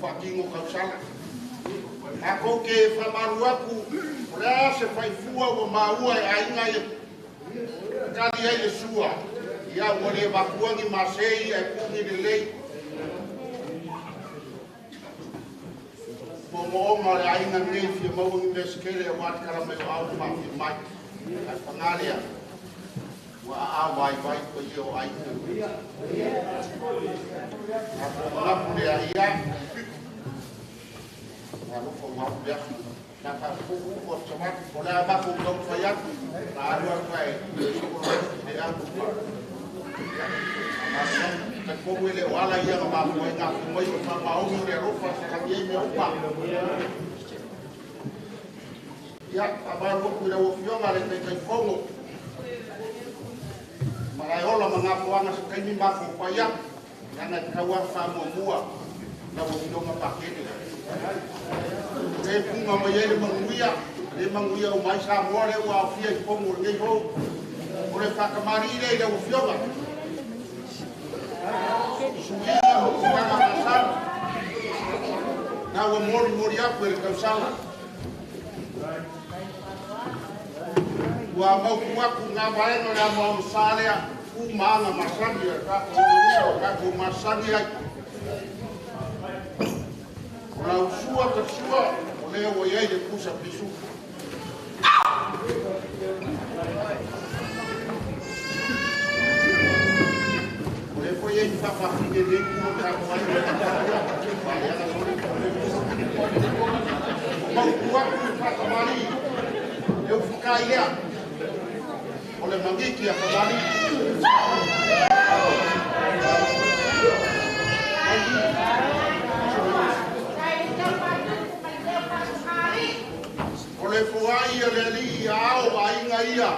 Faatino tausala. Matou te faamalu atu, o le a se faifua ua maua e aiga e tali ai le sua, ia ua le avatua ni masei ae puni lelei. Moomooga o le aiga lenei fia maua ni mea se tele aua le tala mai o au ma maafia mai. Ae paga lea, ua aao vaivai paia o aiga. Mapu lea ia, alofa ua alu le aso. Na faapupu o samatu, o le a matou taumafai atu, na alu atu ae sokoloa le au. Talitonu e le o ala ia na mafua ai na afio mai o le faamaoni o le alofa salani ai mea uma. Ia, faamalu atu i lau Afioga le Taitaifono, Malaeola ma Gafoaga se taimi matou pai atu, leaga e tatau lava ona faamuamua lau Afioga Patele. Le puga mai ai le manuia, le manuia uma ai Samoa lea ua aofia i totonu o lenei hou. O le faatamalii lea i lau Afioga. Suiga ma tulaga masani, na ua molimoli atu e le tausala. Ua mautu atu ngā vaega o le amoamo sa lea, tu ma aga masani o le tatou manuia o tatou masani ai. O lau sua ta sua, o lea ua i ai le pusa pisupo. O lea foi e i faafafine nei tu o tatou aiga faaleaga sole. O mautu atu i faatamalii, e ufikai lea, o le mangiki a tamalii. O le foai a le alii a ao aiga ia,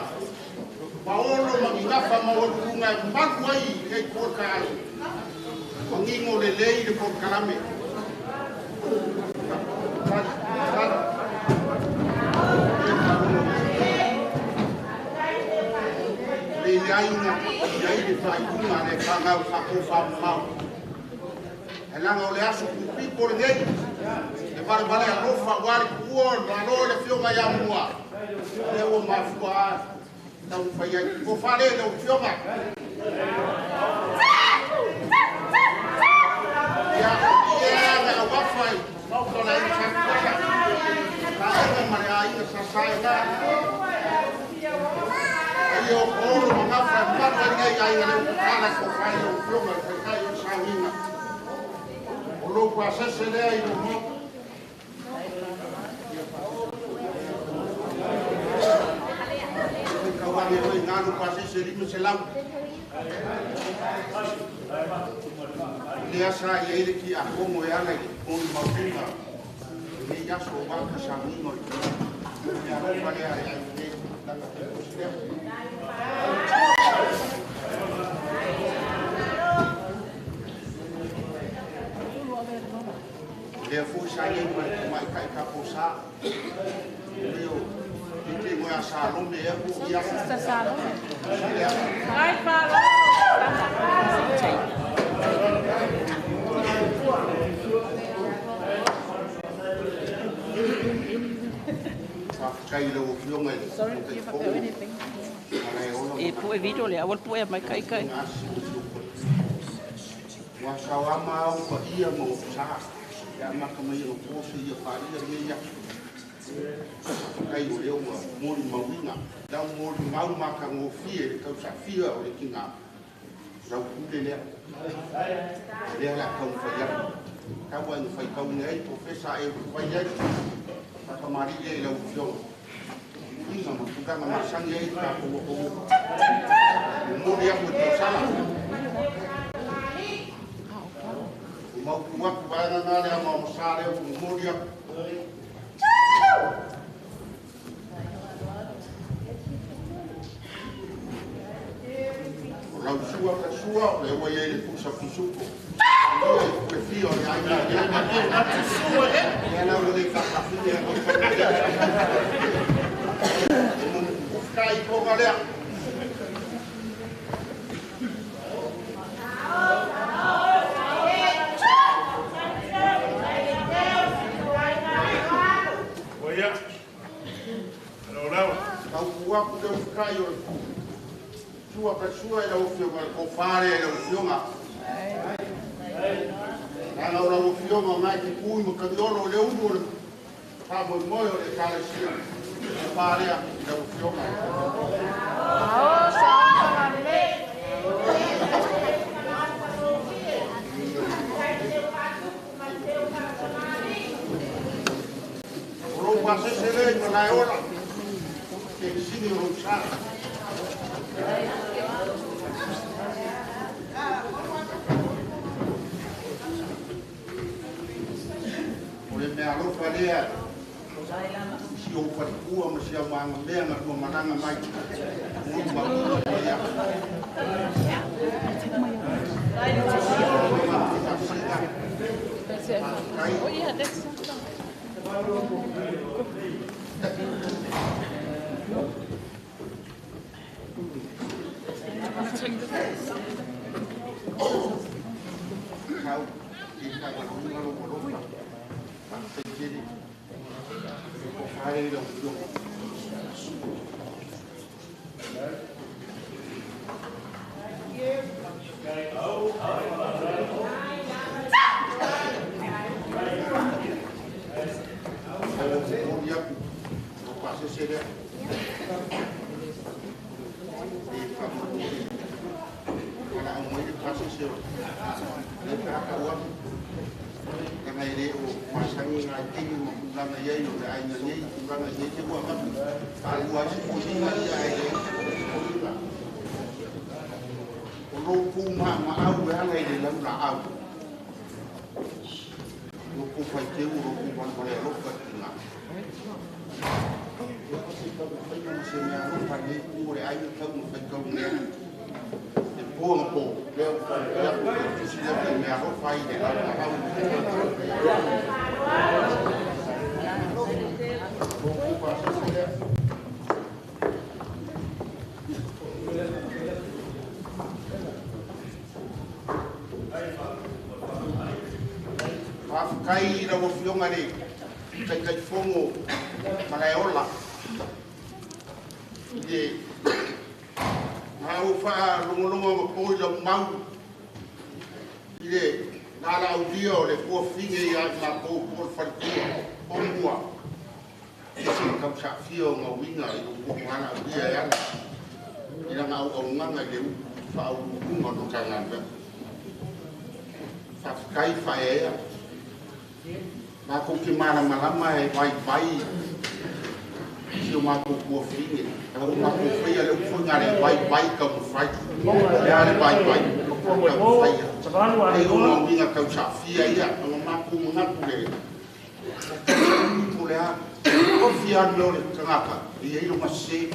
paolo ma ni gafa maualuluga e malu ai lenei polokalame. Manino lelei le polokalame. Le iai na iai le faaiuga le fanau faatofamamao. E leaga o le aso pupito lenei, le valevale alofa aua le tuua o le Malo le Afioga ia Mua, lea ua mafua a taumafai ai. Tofa lea i lau Afioga. Ia, ia na auafa i maota o le aiga Satuala, Laega ma le aiga Sasae. Ia o olo ma gafa e malu ai lenei aiga lea ua tatala tofa i lau Afioga le Taitai o le Sauniga. O lou pasese lea i lou maota. Kauage oi ngalu pasese 500. Lea sa i ai le ki a kongo e ala i le moni mautuga. Lenei aso o waka sauniga o le tulaga. Le alofa lea e ai nei langa te pusi lea. Lea foi sa i ai ma le tamaitai taposa. Leo, i te moe a Salome e po ia. Sister Salome. Lea. Ai Salome. Faafetai i lau Afioga i le Sorry, you have Taitaifono. anything. Malaeola E pu e video le awal pu e mai kai kai. Ua saoama au paia ma ou sa. Ia maka mai o poso ia wharia lenei aso. Faafetai o lea ua molimauina. Lau molimau matagofie le tausafia o le tina. Lau pule lea. Lea la taumafai atu. Tau ai na faitauina ai, Profesa e ufai ai. Faatamalii lea i lau Afioga. Uiga ma tulaga masani ai le tatou atunuu. Momoli atu e tausala. O mautu atu vaega na lea ma o sa lea ua momoli atu. O lau sua ta sua, o lea ua i ai le pusa pisupo. Ia i pule fia o le aiga lea. Lea la ua le faafafine a tau whanau. E ufika i tonga lea. Sua ka sua i lau afioga le kofale i lau afioga. Lana o lau afioga o ngai te pui ma kaliolo o le ulu o le faamoemoe o le Ekalesia. Kofalea i lau afioga. O lou pasese lea i Malaeola, ke sini o lou sa. O le mea alofa lea, si ou falikua ma si au magamea na lua malaga mai. Moli mauina lea. Kai lau afioga le Taitaifono Malaeola i le na ou faalogologo ma po i lau mau i le nalaulia o le fuafine ia i matou po o le falekua o mua e se tausaafia o gauiga i lou puapualaulia e ala i lana auaunaga i le faauluuluga o le Matagaluega. Faafetai faaeaea. Matou te malamalama e vaivai si o matou tuafine. O matou faia le ufoga le vaivai taumafai. Le a le vaivai taumafaia. E o ngauiga tausaafia ia. O matou manatu le o le a. O fia alu lea o le tagata e i ai lona sese.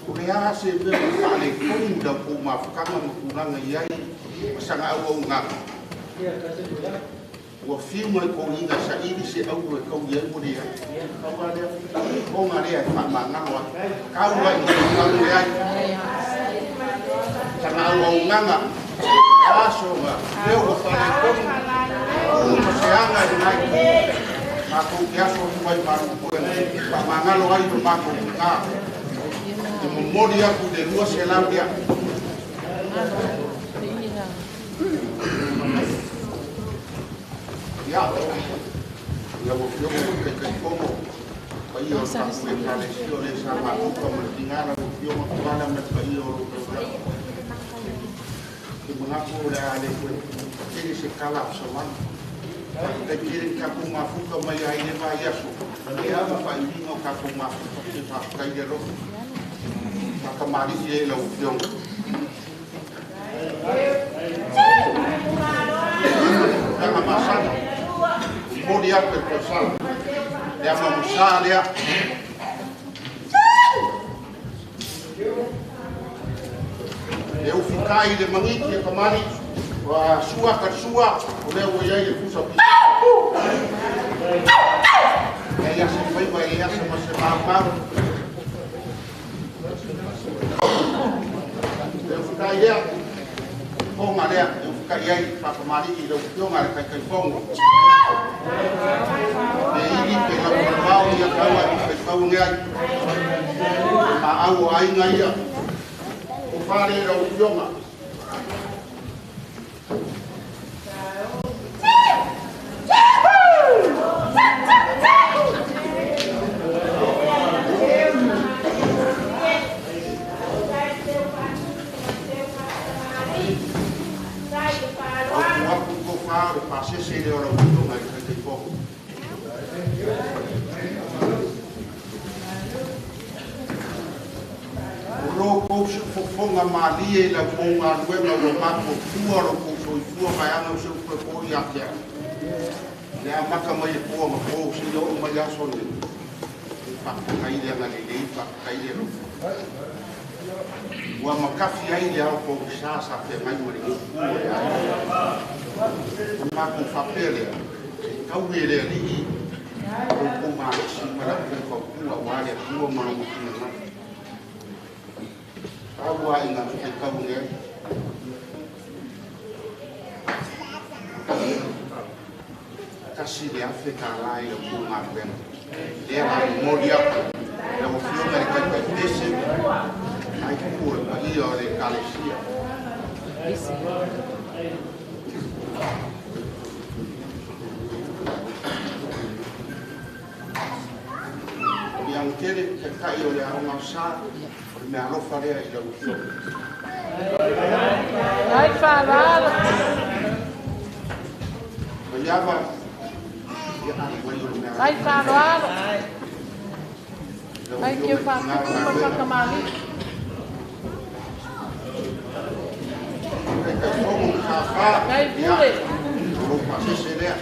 O le a se mea ua faaletonu lau tou mafutaga ma tulaga i ai ma saga auaunaga. Ua fiu mai kōiga saili se au e kau i ai mo lea. Honga lea e whaamangalo ai. Kau ai mo kau le ai. Tanga au au nganga. Aso nga. Leo ua whaletonu. Ma se anga i ngai ku. Mākou te aso atu ai maru koe. Whaamangalo ai o mākou ngā. Te momori aku le 200 lea. Ia, ia ua fioga o Taitaifono, paia o le tatou Ekalesia o le sa matuka ma le tigala ua fioga tuala ma le paia o lou taulaga. Ke manatu o le a le koe, tele se kala o samana. Faafetai tele ni tatou mafuta mai ai le vai aso. Lea ma faaiuina o tatou mafuta ke faafetai le alofa. Faakamalii e lau afioga. Tanga masana. Moli atu e tausala. Le ama musa lea. Le ufikai le mangiti e kamali. Wa sua ka sua. O lea ua iai le fusa pisa. E ia se faiva e ia se ma se maumau. Le ufikai lea. Ponga lea. Le ufikai ai whakamari i lau fioga le Taitaifono. Le ili pe lau malawao ia kaua i whaitau nge ai. Ma au o aiga ia. O tofa le lau afioga. O pasese le o lau afioga i le Taitaifono. O lo kou siufofoga malie i lau pou galuega ua matuatua lo kou soifua vaeaga o seu toe ia te au. Le amata mai e poa ma pou seia oo mai aso nei. E faafetai le agalelei, faafetai le alofa. Ua makafi ai le ao pogisa sa feagai ma lenei pua e ai. O matou faapea lea, se i tau e le Alii lo kou malosi ma lau kou fautua aua le Atua ma lona finagalo. Tau aiga faitau ane ai. $1,000 i lau kou galuega. Lea la momoli atu lau afioga i le Taitaipese ai tupu o le paia o le Ekalesia. O le agatele taitai o le aoga o sa, o le meaalofa lea i lau afioga. Ai faaaloalo. Maiava, ia alo mai o le meaalofa. Ai faaaloalo. Ai ke faatupu ma le faatamalii. Taitaifono ma Tafa, Ai ia, pule. o lou pasese lea.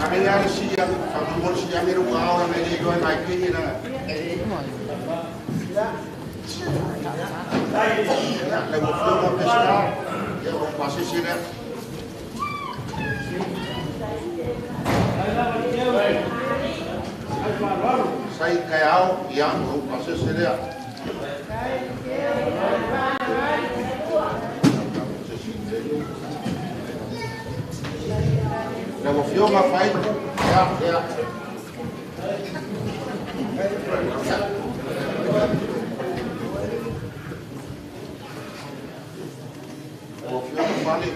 Ave ia le sia, faamolemole siage le ua ao laga e le iloa e nai kenge na. Ia, lau afioga Peseta, ia o lou pasese lea. Sai kaeao, ia o lou pasese lea. Lau afioga Faitu, ia, ia. Lau afioga Fale,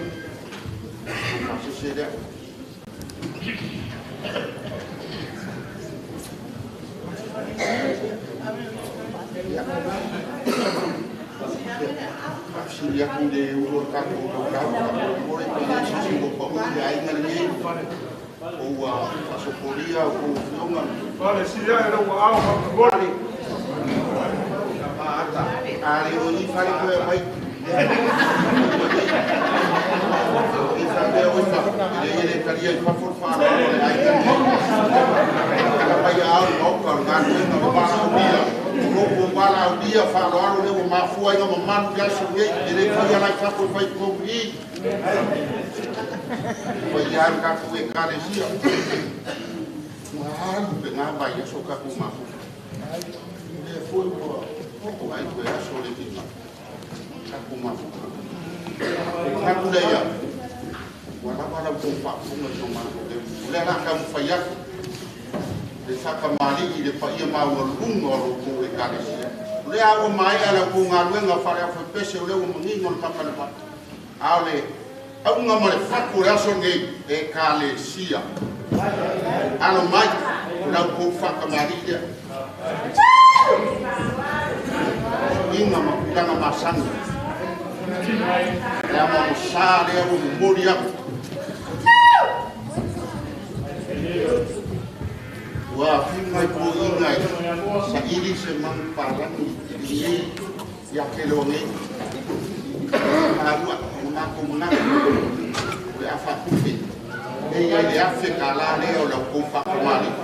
lou pasese lea. Ia. Faafesili atu i le ulu o le tatou laulau, faamolemole pe i ai se isi ua pau i le aiga lenei, po ua faasopolia a outou afioga. Fale sia e lau aao faamolemole. A le o i fale toe aumai. I faapea oi e leai e le talia i fafo le faaaloalo a le aiga lenei. Tala mai aao i le Maota o le galuega o le valaaulia. O lo kou valaaulia faaaloalo lea ua mafua ai ona mamalu le aso lenei. E le faia la i fafo e fai i totonu i i. Paia ai le tatou Ekalesia. Ua alu pe na vaiaso o tatou mafuta. Lea foi ua oo ai toe aso o le 5 tatou mafuta. O manatu lea ia, ua lava lau tou faafofoga i so matou leo. O lea o le a taumafai atu le faatamalii i le paia maualuga o lo outou Ekalesia. O lea ua maea la outou galuega faale-aufaipese'o, o lea ua manino le maka le vai. A o le auga ma le fatu o le aso lenei, Ekalesia. Alo mai, o la outou faatamalii lea. Suiga ma tulaga masani. Le ama o sa lea ua momoli atu. Ua afi mai toeaiina e saili se manupapalagi i lenei ia Keleoa nei. Maua ona matou manatu o le a faatupe e i ai le $1,000 lea o la outou faatamalii.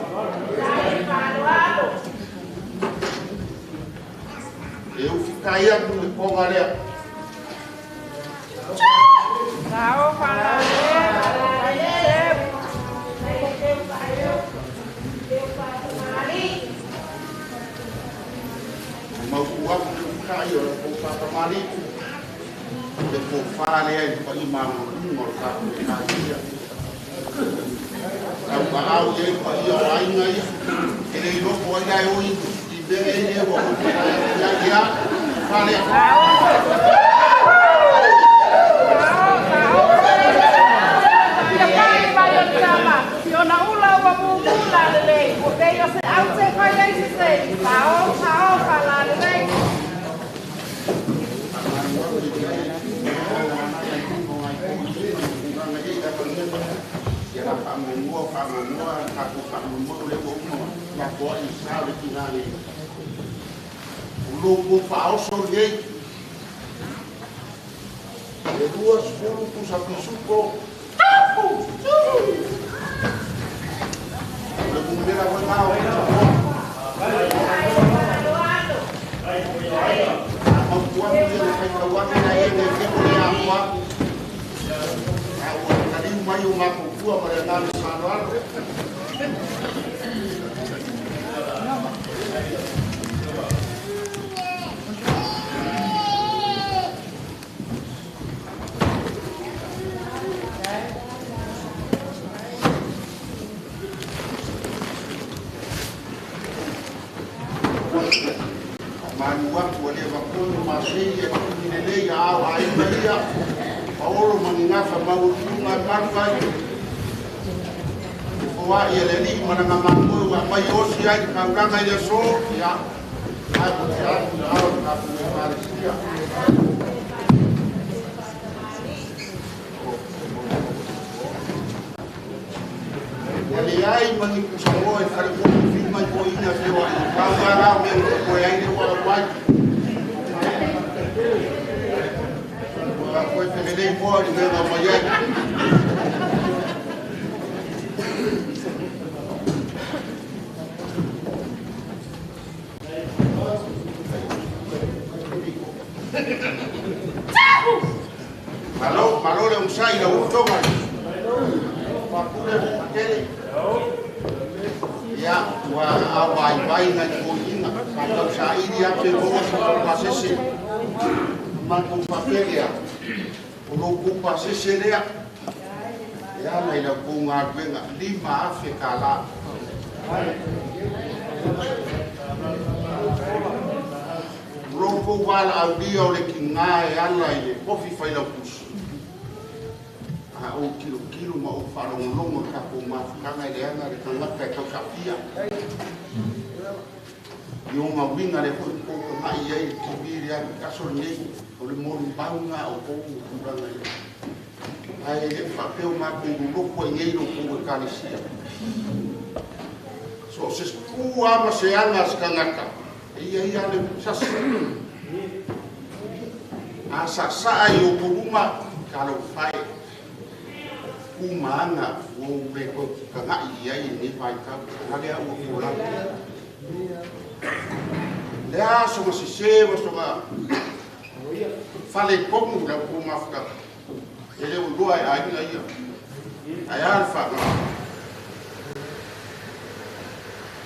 E ufitai atu le toga lea. Sao faalaleu. E mautu atu le ufitai o la outou faatamalii, le tofa lea i le paia maualuga o le tatou Ekalesia. Tauaau i ai le paia o aiga ia. E le iloa po o ai la e o i mea e lea ua ou tulai atu i ai. Ia, Fale. So se pua ma se anga skangaka ia ia le sas asa sa ai o puma kalo fai umanga o le ko kanga ia ni vai ka ale o o la le aso se se so ga fale komu la ko mafka ele o doa ai ia ai alfa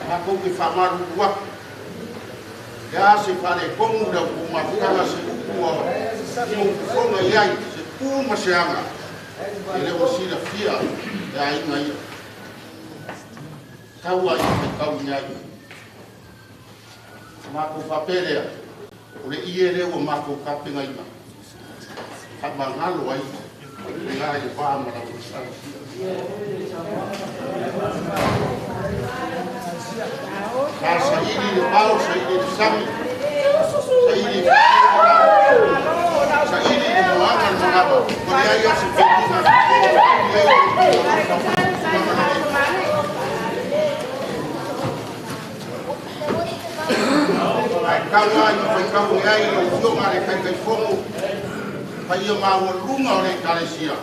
Aku ke famaru ua. Ya se fale komu da ku mafukanga se ukua. I o kufonga iai se puma se anga. Ele o sila fia e ainga ia. Kaua i te kau iai. Mako whapelea. O le ie leo o mako kapenga ima. Whamangalo ai. Ngā i wā mara o sala fia. Saili le pau, saili le sami, saili le saili le moana le manava, o le ai o se whenua. Ai kaua i whaikau e ai o fioga le kaikaifono, pai ia maua lunga o le ekalesia.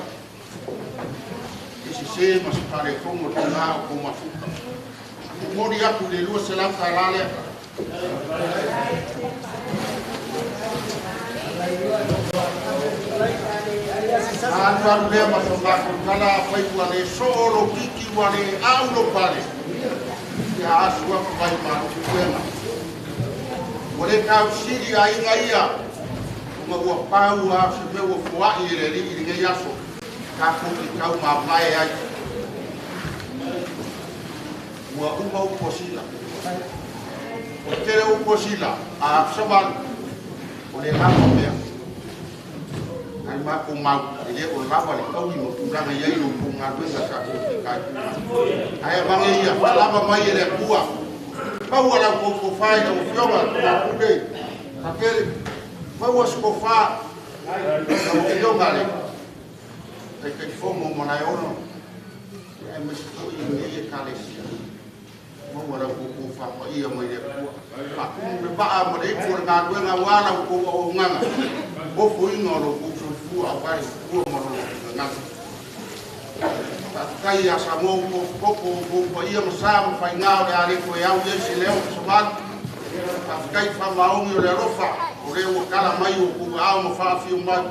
E se se ma se pare fono te ngā o kō mafuka. Mori aku le lua se lau ka lalea. Anu alu lea ma so kala whai ua le soolo kiki ua le aulo pale. Ia asu aku vai malu kuenga. Ua le kau siri a inga ia. Unga ua pau a se mea ua fuai e le rii i ngei aso. Ka koki kau mamae ai. Ua uma upo sila. O tere upo sila, a sabalu. O le lava mea. Ai mako mau, e le o lava le kaui ma tulaga i ai lo kou galuega sa kou fitaituga. Ae avage ia faalava mai e le Atua. Maua lau kou tofā i lau Afioga Tumapule Pakele. Maua se tofā lau Afioga le Taitaifono o Malaeono. Aemaise foi i lenei Ekalesia. Maua lau kou tofā paia mai le Atua. Faatumu le vaa ma le ipu o le galuega auā lau kou auaunaga. Ofoina o lo kou soifua auā le Atua ma lona finagalo. Faafetai ia Samoa ua tofotopo o outou paia ma sa ma faigā o le a le toe au i ai se leo ma se malu. Faafetai faamaoni o le alofa o lea ua tala mai o outou aao ma faafio mai.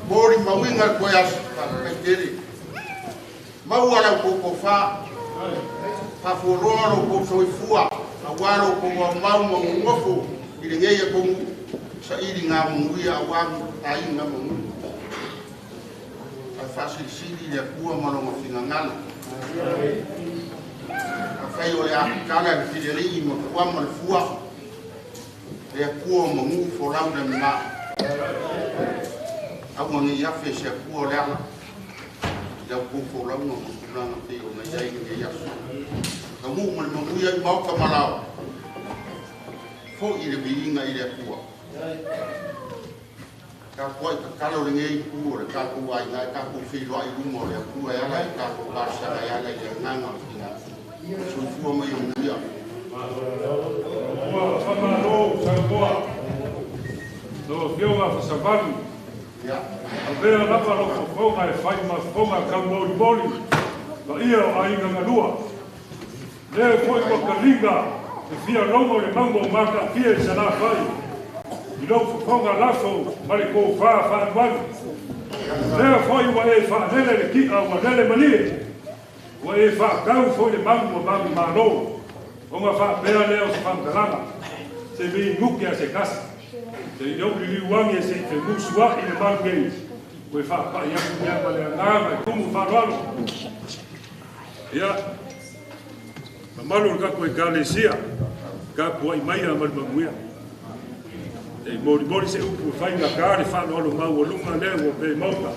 Molimauina le toe aso. Faafetai tele. Maua lau kou tofā. Faafualoa lo kou soifua auā lo kou aumau ma nonofo i lenei atunuu sailiga manuia auā aiga ma nuu. Ae faasilisili le Atua ma lona finagalo. Afai o le a tatala le filialii ma tuama le fua, le Atua o manu folau le mamā. Aua nei afe se Atua o le ala i lau kou folauga ma tulaga pei ona i ai lenei aso. Taunuu ma le manuia i maota ma laoa, fo'i le viiga i le Atua. Tapuai tatalo lenei itu o le tatou aiga e tatou feiloai i luma o le Atua e ala i tatou talosaga e ala i le agaga o le finagalo. Soifua ma ia manuia. Ua faamalo Samoa, lau Afioga Fasavalu. Avea lava lou fofoga e fai ma fofoga taumolimoli paia o aiga galua. Lea foi ua taliga e fia logo le mauga o Matautia i Salafai i lou fofoga lafo ma le tofa faaalualu. Lea foi ua e faalele le ti'a ua lele malie, ua e faatau foi le malu ua manumalo. Ona faapea lea o se faamatalaga, se minuke a se tasi, se i ou liliu age se i femusua'i le malu nei, ua e faapa'i atu lea ma le agaga e tumu faaaloalo. Ia, mamalu o le tatou Ekalesia, tapuai maia ma le manuia. E molimoli se upu e faigata le faaaloalo maualuga lea ua pe maota.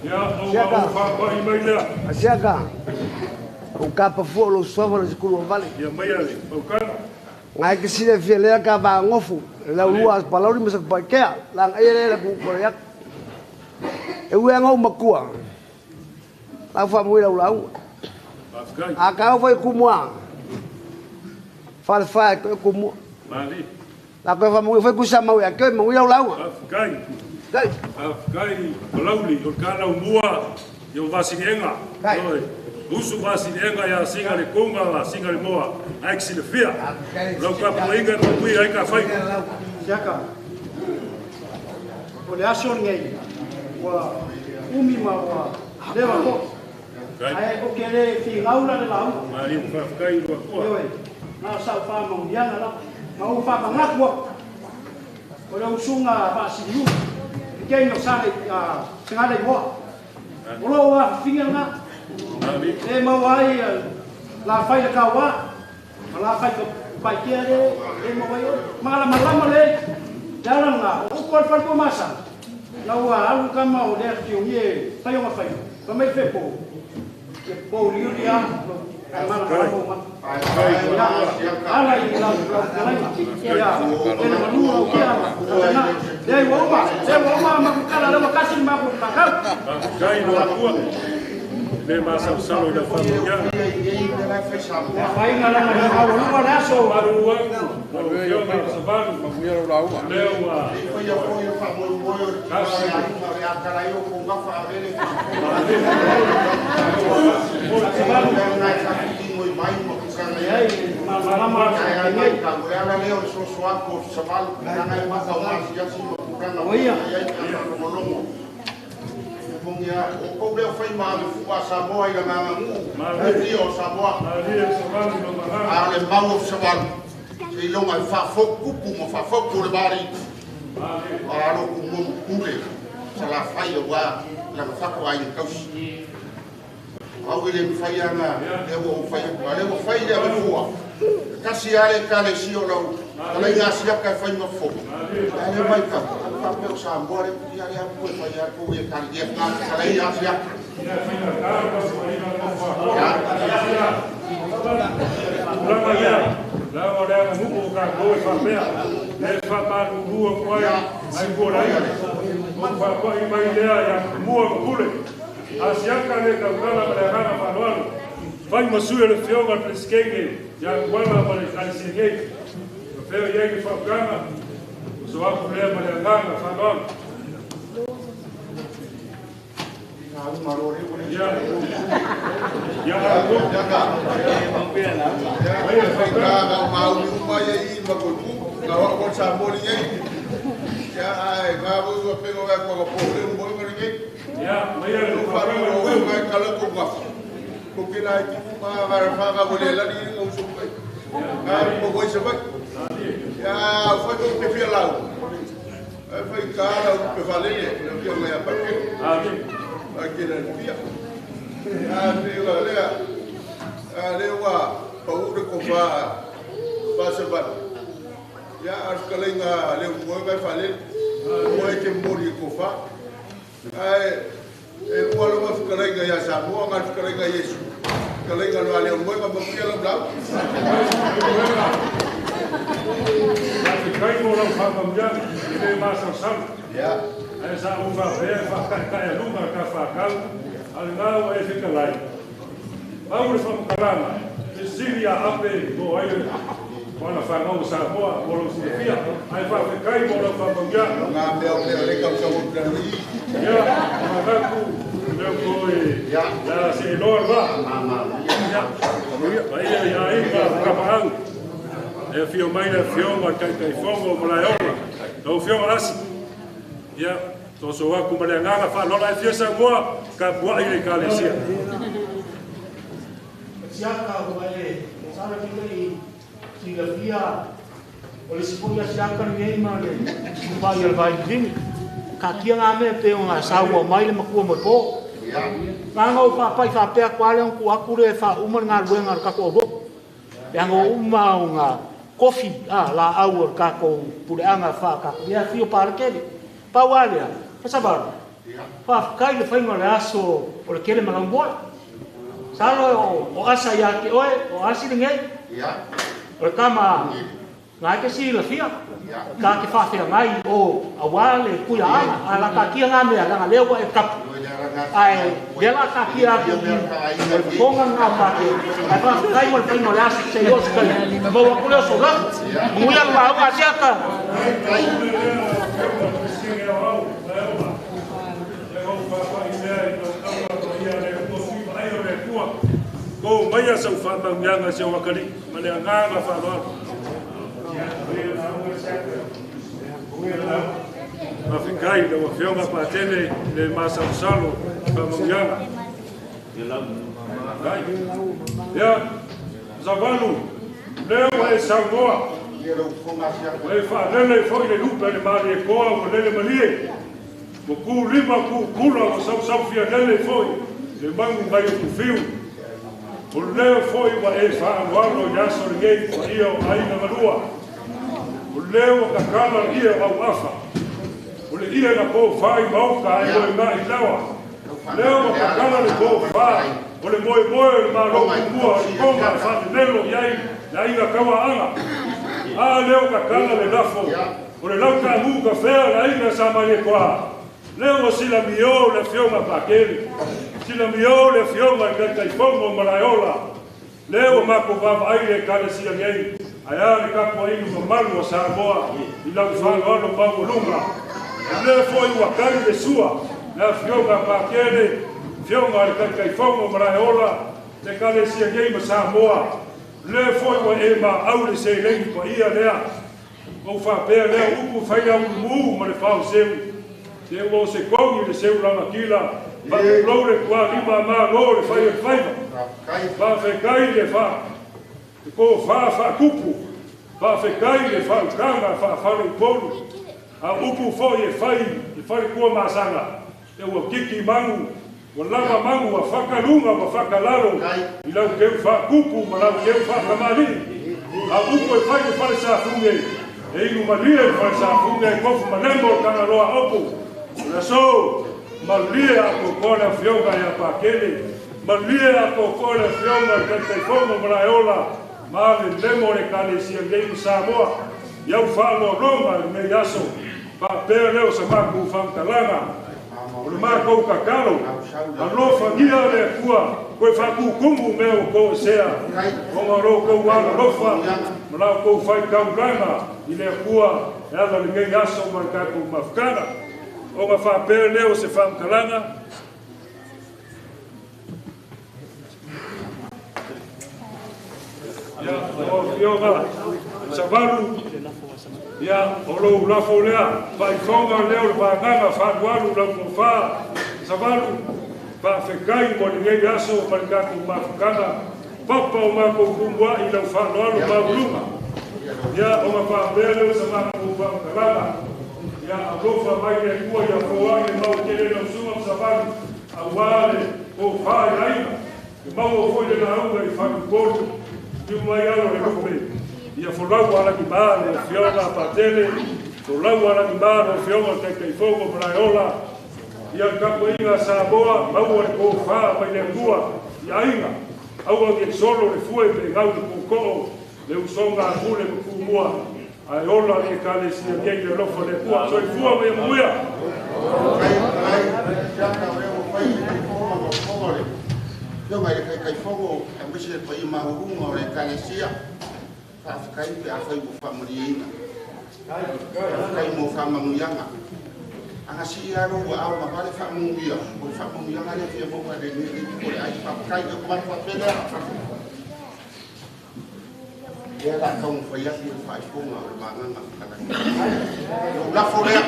Ia, ona ou faapai mai lea. Asiaka, o kapa fua o lou suafa le sikulu o vale. Ia maia le maukana. Ngai ke sile fia lea ka va ngofu, le lau lua palauri ma sa paikea, la ngai le la ku ko ya. E ue ngau makua. Lau fa mui lau lau. Faafetai. A ka fai kumua. Fa fa ko kumua. Mali. La ko fa mui fai kusa mau ya ke mui lau lau. Faafetai. Kai. Faafetai Palauli o le kalaumua i o Vasiliega. Kai. Oi. Usu Vasiliega ia singa le konga la singa le moa. Ai ki silafia. Lau tapuaiga e manuia ai ka fai. Siaka, o le aso lenei, ua umi ma ua leva foi. Kai. Ae o ke le finau la le lauga. Mali faafetai i lua Atua. Ioe, na o sau faamauniaga lava, ma ou faamagatu atu. O le usuga faasiliu, le keina o Sale, Sagaleimoa. O loo afafiga lena. Mali. E maua ai la fai le kauā, ma la fai ka paikea le, le maua ai oe. Malamalama le, le ala lena, o upu a le faletua masana, na ua alu kama o lea tiongi e fai ona faiva, fai mai fepo, e pouliuli lava, lo malamalama o mata. Ala i lau lau fetalaiga, ia, tele manu lau kia, tana, leai ua uma, lea ua uma ma kukala, lea ua kasi le matou kakau. Faafetai i lua Atua. Le masalosalo i lau faamanuiaga. Le afaina lana le maualuga le aso. Malu atu lau Afioga Fasavalu, lea ua tasi. Leai, malamalama lenei. Oia. O kou lea fai ma ave fua Samoa i lagaga nuu, le o Samoa. Malie Fasavalu ma magaga. A o le mau o Fasavalu, seiloga e faafotupu ma faafotu le mari. A lo ku momu pule, Salafai auā lana fatu aiga tausi. Au i le mafai ana lea ua ou fai atu, a lea ua fai le ave fua. E tasi lava le Ekalesia o lau Kalai ngā siaka e whai mafo. Ai mai ka. Ka pe o Samoa le ia ia pu e whai aku e kari ia ngā kalai ngā siaka. Ia whainga kā ka whainga ka whakoa. Tulaga lea, la o le aganuu o tatou e faapea, le faamalulu atu ai ai pualaia. Ou faapa'i mai lea ia Tumua ma Pule. Asiaka le tautala ma le agaga faaaloalo. Fai ma sui o le Afioga i le Peresetene ia Tuala ma le Ekalesia nei. Ma fea i ai le faautaga, oso atu lea ma le agaga faaaloalo. Ia, ia outou. Mai le faautaga. Ia, maia le faautaga le Faafetai mo lau faamanuiaga e le masalosalo. Ae sa ou faapea e faataetaealuga le ta fakau, a o lena ua e fetalai. Pau le faamatalaga, fesili a Ape mo ai o ana fanau o Samoa mo lou silafia, ae faafetai mo lau faamanuiaga. Ia, manatu lea toe la seeloa le vaa. Ia, paia i aiga o Tapaau. E afio mai le afioga i le Taitaifono o Malaeola, lau Afioga Asi. Ia, toso atu ma le agaga faaaloalo ae fia saunoa, tapuai le Ekalesia. Siaka ua e sala fika i silafia o le isi foi asiaka lenei ma le tupai o le vailivini. Taatia ngā mea pe o ngā saua mai le matua mo po. Ngā ngau whaapai whaapea kwa le onku aku le wha uma le ngā luenga le kako o Le anga o uma o ngā kofi a la au o le kako puleanga wha kako. Ia whio pāle kele. Pau alea, whasabaru. Whawhakai le whainga le aso o le kele malambola. Salo o asa ia ke oe, o asi le ngei. O le kama ngā ke si la fia. Ka ke whawhea ngai o awa le kuia ana. A la ka kia ngā mea, langa leo e kapu. Ai, lea la ka kia aku i o le whonga ngā pāke. Ai whawhakai mo le whainga le aso se i osu kai. Mau aku leo so lafu. Munguia le wā asiaka. Ko maia sau faamanuiaga se o akalii ma le agaga faaaloalo. Faafetai lau Afioga Patele le masalosalo faamanuiaga. Ia, Savalu, lea ua e saunoa, ua e faalele foi le lupe le maliekoa ua lele malie. Ua kūlima kūkula ua sausaufia lele foi le magu mai o tufiu. O lea foi ua e faaloalo i le aso lenei paia o aiga galua. O lea ua kakala ia au afa. O le ia na pōfā i maoka ai moe mai lawa. Lea ua kakala le pōfā o le moemoe o le malo kumua o le konga e faalelelo i ai le aiga kauaaga. A lea ua kakala le lafo o le lautaamu ka fea le aiga sa maliekoā. Lea ua silamiō le Afioga Pakele. Silamiō le Afioga i le Taitaifono o Malaeola. Lea ua matou vaavaai le Ekalesia nei, ae a le tapuaiga mamalu o Samoa i lau faaaloalo maualuga. O lea foi ua tali le sua le Afioga Pakele, Afioga i le Taitaifono o Malaeola, le Ekalesia nei ma Samoa. Lea foi ua e maau le seleni paia lea. Ou faapea lea upu fai aulumu ma le faoseu. Se ua o se kogi le seu lagatila, faatulou le tualima malo le fai o le faiva. Faafetai le fa, le kofā faatupu, faafetai le faautaga faafaleupolu. A upu foi e fai le falekua masaga, e ua kiki manu, ua lava manu, ua fakaluga, ua fakalalo, i lau teu faatupu ma lau teu faakamalii. A upu e fai le fale safuge, e inu malie le fale safuge, e kofu malemo o Tagaloa Opu. O le aso, malie a koko le afioga ia Pakele, malie a koko le afioga i Taitaifono ma Laeola, ma le lemo le Ekalesia nei ma Samoa, iau faaloaloga lenei aso, faapea lea o sa matou faamatalaga. O le matou tatalo, alofagia le Atua, koe faakukumu mea ua toesea, ona o lo outou alolofa ma la outou faitaulaga i le Atua e ala lenei aso ma le tatou mafutaga. Ona faapea lea o se faamatalaga. Ia, lau Afioga Savalu, ia, o lou lafo lea, faaifoga lea o le vagaga faalualu lau tofa Savalu, faafetai mo lenei aso ma le tatou mafutaga, papa o matou tumuai lau faaaloalo maualuga. Ia, ona faapea lea o sa matou faamatalaga. Ia, alofa mai le Atua ia foai le mau tele lau susuga ma Savalu, aua le tofa i aiga, e maua foi le lauga i Faleupolu, liu mai alo le lupe, ia folau alagima le afioga Patele, folau alagima le afioga Taitaifono ma Laeola, ia le tapuaiga Samoa, maua le tofa mai le Atua i aiga, aua ne i solo le fue pe gau le kukoo, le usoga a Pule ma Tumua, ae ola le Ekalesia nei le alofa o le Atua. Soifua ma ia manuia. Afioga i le Taitaifono aemaise le paia maualuga o le Ekalesia, faafetai pe afai ua faamalieina. Faafetai mo faamanuiaga. Aga sii lava lou aao ma vale faamanuia, o le faamanuiaga lea e fia maua e lenei po o le ai. Faafetai, e mamalu faapea lea. Lea la taumafai atu le faaifoga o le vagaga fetalai. Lou lafo lea.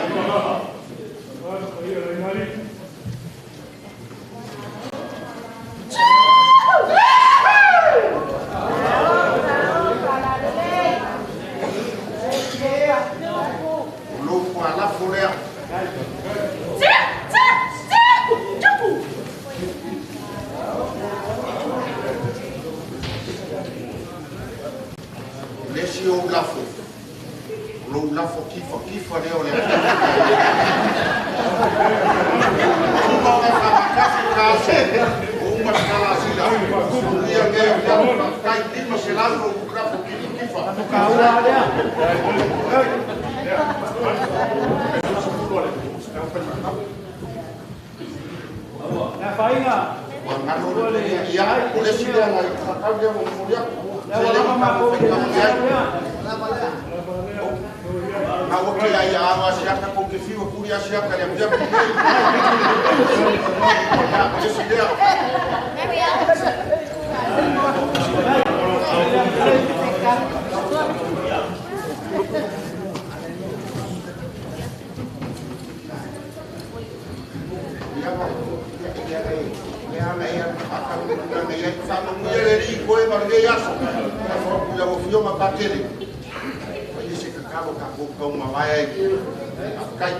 O lou fualafo lea. O le isi ou lafo, o lou lafo kifakifa lea o le afioga. Ua uma ona faamatasi tasi, ua uma sikalasi. Ia lea, faafetai, 500 lou lafo kifakifa. Ua galo le ia, o le isi lea na tatau lea ua momoli atu. Se le i taumafai ai. Na ua ke ai a ava asiaka kou te fiu kuri asiaka le afiafi nei. Ia, o le isi lea. Ia, ia, ia, ana ia faataunuuga ia faamanuia le Alii i koe ma lenei aso. Lafo atu i lau Afioga Patele. Faia se tatalo tatou taumavae ai. Faafetai.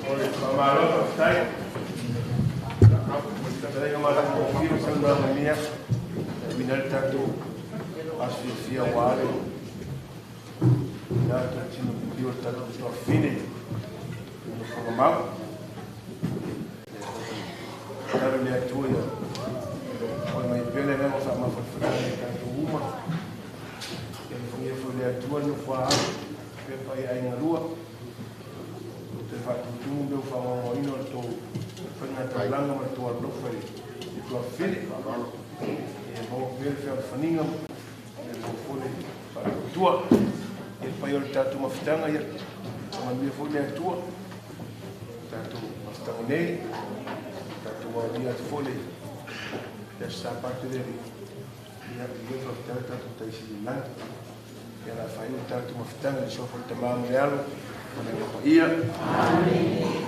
O le faamalo faafetai. Fetalaiga ma lafo o saunoaga mia, uiga ai le tatou aso fiafia aua le tatou tino pipio o le tatou tuafafine i nofoaga mau. Tatalo i le Atua ia foai mai pea le agaga o faamafanafanaga i tatou uma. Ia alofagia foi le Atua le nofoa alo pepa i aiga lua. O toe faatutumu mea ua faamaumauina o le tou faiga taulaga ma le tou alolofa i le tuafafine. Ia maua pea le fealofaniga ia maua foi le faatuatua. Ia le paia o le tatou mafutaga, ia faamanuia foi le Atua. Tatou mafutaga nei, tatou aulia atu foi le aso Sapatu le ia ia faafetai o le tatou taisili i lagi. Ia o le a faaiu le tatou mafutaga i le suafa o le Tama ma le Alo ma le Agaga Paia. Amene.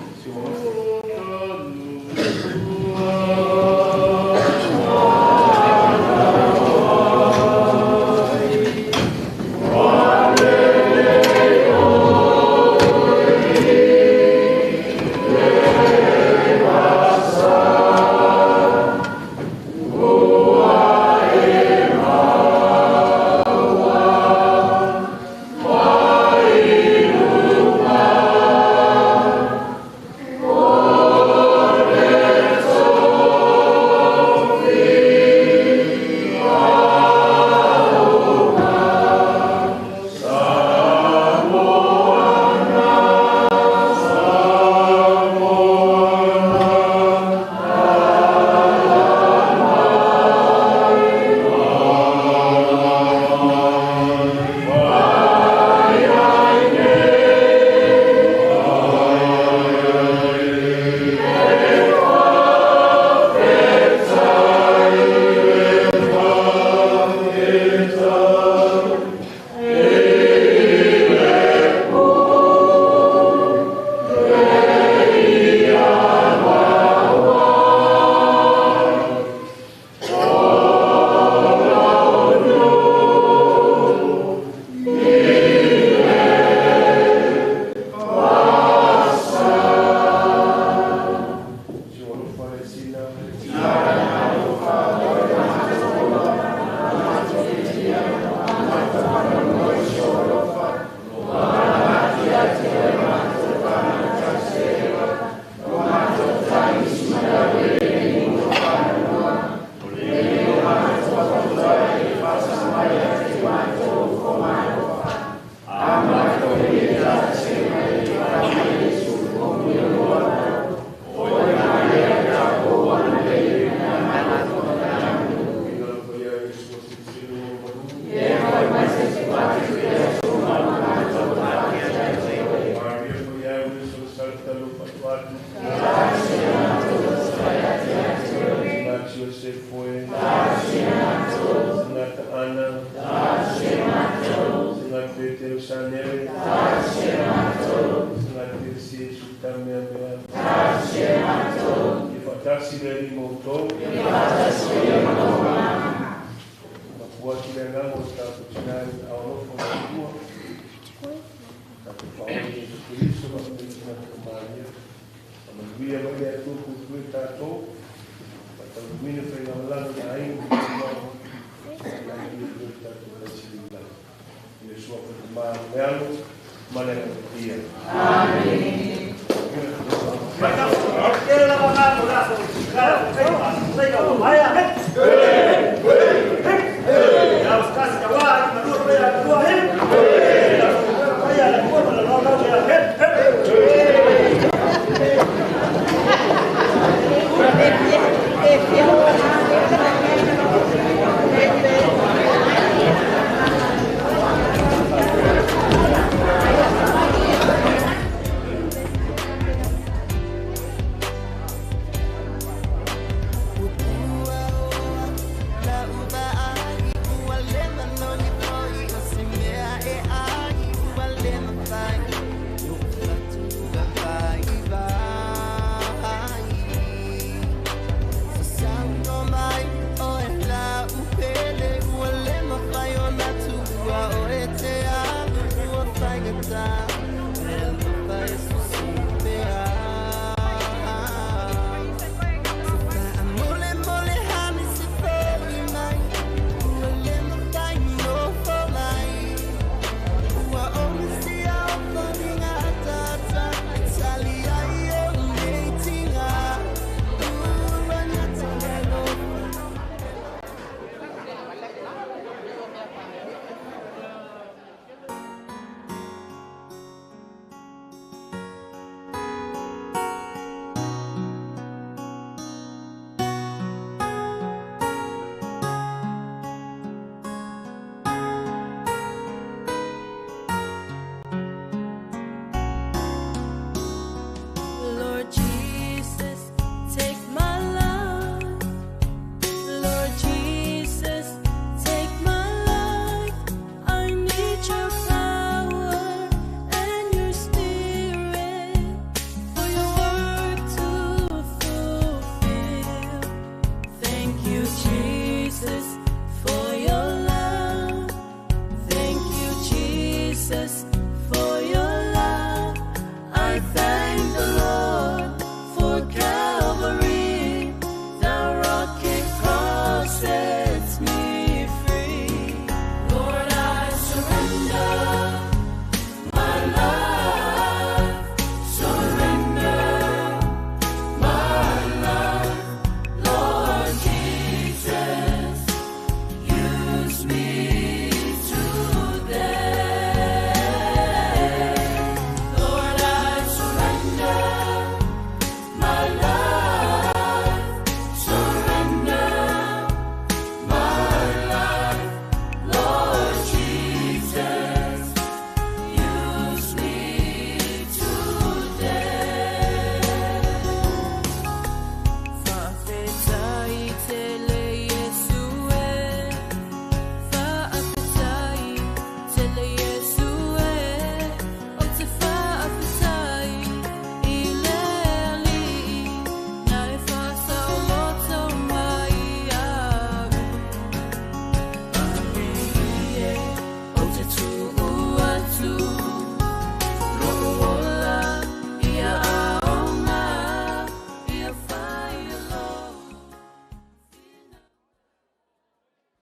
Faatasi le Alii ma outou. Mapu atu le agaga o le tatou Tina i le aao alofa o le Atua, tatou Faaola Iesu Keriso ma le Tina Maria. Faamanuia mai le Atua puipui tatou, faataunuuina faigamalaga i aiga ma itumalo, ae le tatou Taisili i lagi. I le suafa o le Tama ma le Alo ma le Agaga Paia. Amene.